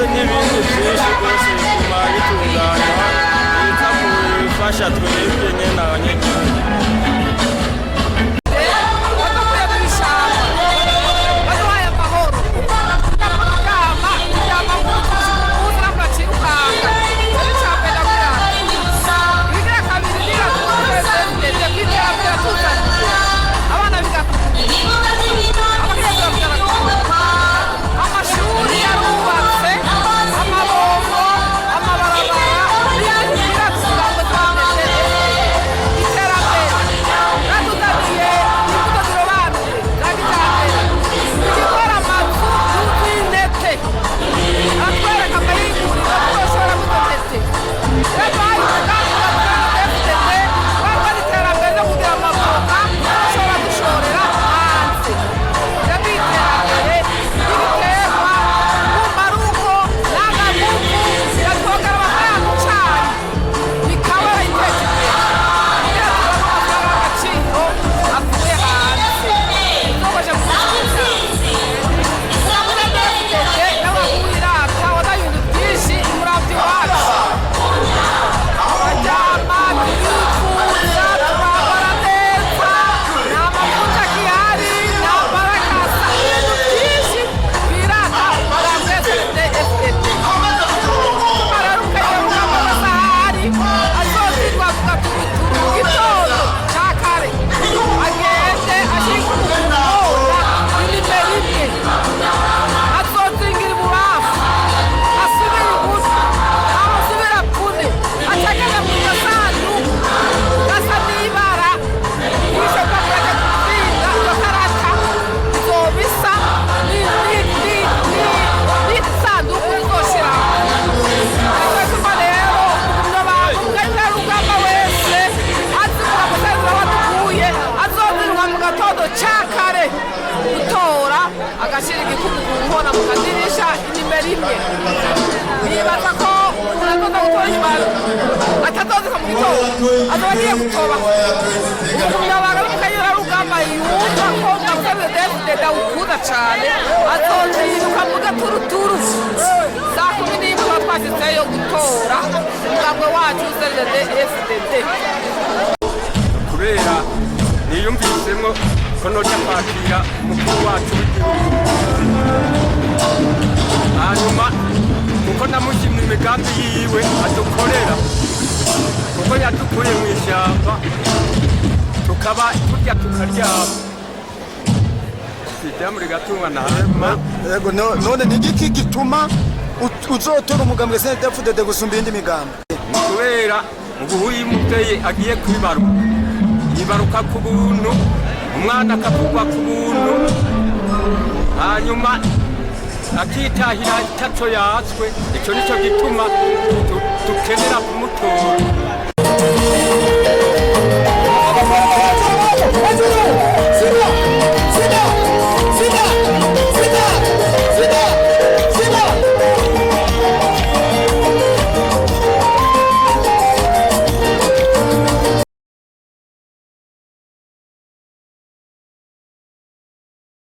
Ndetse n'ibindi byinshi rwose bituma bitunganywa, biza gufasha twebwe nyene abanyagihugu. Badukuye mu ishyamba, baduhaye amahoro, turyama, turyama nk'ubu ntabwo bakirukanga. Icyo cya mbere ndakubwira. Ibigira kabiri, niba twese ku iterambere tuzaniye abana biga ku abakenyezi babyara ku amashuri yarubatse, amabombo, amabarabara, n'ibindi biratuma ngo twameze iterambere. Batuzaniye imbuto zirobanuye za kijyambere, igikora amazu yuzuye intete, atwereka amahinguriro tuzoshora muri izo ntete. Rero bahaye umugambi wa CNDD-FDD, wakoze iterambere ryo kugira amavoka dushobora dushorera hanze. Iryo ni iterambere ry'ibiterwa mbumbarugo n'agahugu, biratwongera amafaranga mu cayi, bikaba iteza imbere kugira turonke amafaranga y'agaciro avuye hanze tuzokoresha mu bucuruzi. N'abahurira wazanye ibintu byinshi umuravyi wacu, turaryama, turifuza, turambara neza, nta mavuta akihari, nta marakasa, ibintu byinshi birata umugambwe CNDD-FDD. Rero ukajya rugamba amasahani azozirwa ku gaturuturu mu gitondo ca kare, agende ashike umukona inimero 1, azozingira ibubafu, asubire iburyo, aho asubira kune, acagenda mu gasanduku gasa n'ibara y'isho kaje gutsinda. Iyo karata izobisa n'isanduku izoshiramo. Nicyo rero umunyamabanga wese azi umusaza wadukuye azozinduka mu gatondo ca kare gutora, agashyira igikumu ku nkona mu kadirisha inimero 1. Nibaza ko umuntu azoza gutora inyuma atazozika mu gitondo, azoba agiye gutoba. Umunyamabanga n'umukenyerarugamba yumva ko CNDD-FDD awukunda cane, azozinduka mu gaturuturu saa 11, tuba twashitseyo gutora umugambwe wacu CNDD-FDD. Kubera niyumvisemwo ko noja kwakira umukuru wacu w'igihugu, hanyuma kuko namushimye imigambi yiwe adukorera, kuko yadukuye mu ishyamba, tukaba turya tukaryama, idamu rigatungwa na hanyuma. Yego, none ni igiki gituma uzotora umugambwe CNDD-FDD gusumba iyindi migambi? Kubera ubu iyo umubyeyi agiye kwibaruka, yibaruka ku buntu, umwana akavugwa ku buntu, hanyuma akitahira itaco yatswe. Ico nico gituma dukenera kumutora.